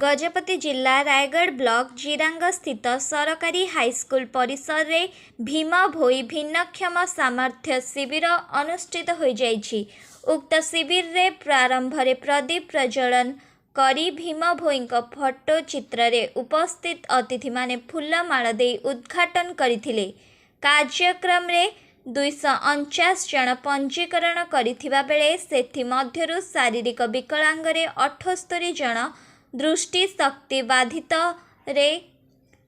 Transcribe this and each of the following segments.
ଗଜପତି ଜିଲ୍ଲା ରାୟଗଡ଼ ବ୍ଲକ ଜିରାଙ୍ଗ ସ୍ଥିତ ସରକାରୀ ହାଇସ୍କୁଲ ପରିସରରେ ଭୀମ ଭୋଇ ଭିନ୍ନକ୍ଷମ ସାମର୍ଥ୍ୟ ଶିବିର ଅନୁଷ୍ଠିତ ହୋଇଯାଇଛି। ଉକ୍ତ ଶିବିରରେ ପ୍ରାରମ୍ଭରେ ପ୍ରଦୀପ ପ୍ରଜ୍ୱଳନ କରି ଭୀମ ଭୋଇଙ୍କ ଫଟୋ ଚିତ୍ରରେ ଉପସ୍ଥିତ ଅତିଥିମାନେ ଫୁଲମାଳ ଦେଇ ଉଦ୍ଘାଟନ କରିଥିଲେ। କାର୍ଯ୍ୟକ୍ରମରେ 249 ଜଣ ପଞ୍ଜୀକରଣ କରିଥିବା ବେଳେ ସେଥିମଧ୍ୟରୁ ଶାରୀରିକ ବିକଳାଙ୍ଗରେ 78 ଜଣ, ଦୃଷ୍ଟି ଶକ୍ତି ବାଧିତରେ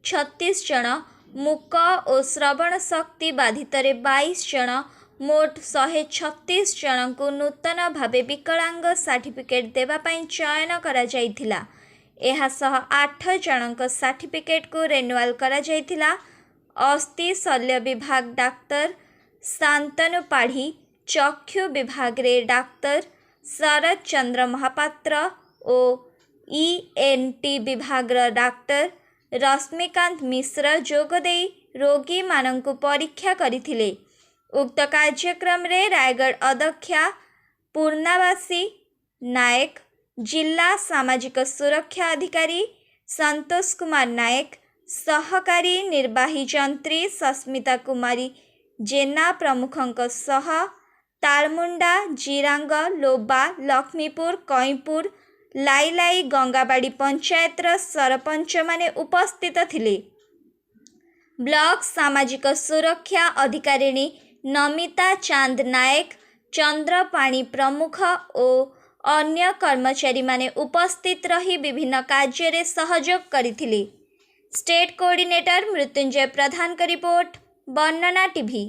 36 ଜଣ, ମୂକ ଓ ଶ୍ରବଣ ଶକ୍ତି ବାଧିତରେ 22 ଜଣ, ମୋଟ 136 ଜଣଙ୍କୁ ନୂତନ ଭାବେ ବିକଳାଙ୍ଗ ସାର୍ଟିଫିକେଟ୍ ଦେବା ପାଇଁ ଚୟନ କରାଯାଇଥିଲା। ଏହାସହ 8 ଜଣଙ୍କ ସାର୍ଟିଫିକେଟ୍କୁ ରେନୁଆଲ୍ କରାଯାଇଥିଲା। ଅସ୍ଥି ଶଲ୍ୟ ବିଭାଗ ଡାକ୍ତର ଶାନ୍ତନୁ ପାଢ଼ୀ, ଚକ୍ଷୁ ବିଭାଗରେ ଡାକ୍ତର ଶରତ ଚନ୍ଦ୍ର ମହାପାତ୍ର ଓ ଇଏନ୍ଟି ବିଭାଗର ଡାକ୍ତର ରଶ୍ମିକାନ୍ତ ମିଶ୍ର ଯୋଗଦେଇ ରୋଗୀମାନଙ୍କୁ ପରୀକ୍ଷା କରିଥିଲେ। ଉକ୍ତ କାର୍ଯ୍ୟକ୍ରମରେ ରାୟଗଡ଼ ଅଧ୍ୟକ୍ଷା ପୂର୍ଣ୍ଣାବାସୀ ନାୟକ, ଜିଲ୍ଲା ସାମାଜିକ ସୁରକ୍ଷା ଅଧିକାରୀ ସନ୍ତୋଷ କୁମାର ନାୟକ, ସହକାରୀ ନିର୍ବାହୀ ଯନ୍ତ୍ରୀ ସସ୍ମିତା କୁମାରୀ ଜେନା ପ୍ରମୁଖଙ୍କ ସହ ତାଳମୁଣ୍ଡା, ଜିରାଙ୍ଗ, ଲୋବା, ଲକ୍ଷ୍ମୀପୁର, କଇଁପୁର, ଲାଇଲାଇ, ଗଙ୍ଗାବାଡ଼ି ପଞ୍ଚାୟତର ସରପଞ୍ଚମାନେ ଉପସ୍ଥିତ ଥିଲେ। ବ୍ଲକ ସାମାଜିକ ସୁରକ୍ଷା ଅଧିକାରିଣୀ ନମିତା ଚାନ୍ଦ ନାୟକ, ଚନ୍ଦ୍ରପାଣି ପ୍ରମୁଖ ଓ ଅନ୍ୟ କର୍ମଚାରୀମାନେ ଉପସ୍ଥିତ ରହି ବିଭିନ୍ନ କାର୍ଯ୍ୟରେ ସହଯୋଗ କରିଥିଲେ। ଷ୍ଟେଟ୍ କୋଅର୍ଡିନେଟର ମୃତ୍ୟୁଞ୍ଜୟ ପ୍ରଧାନଙ୍କ ରିପୋର୍ଟ, ବର୍ଣ୍ଣନା ଟିଭି।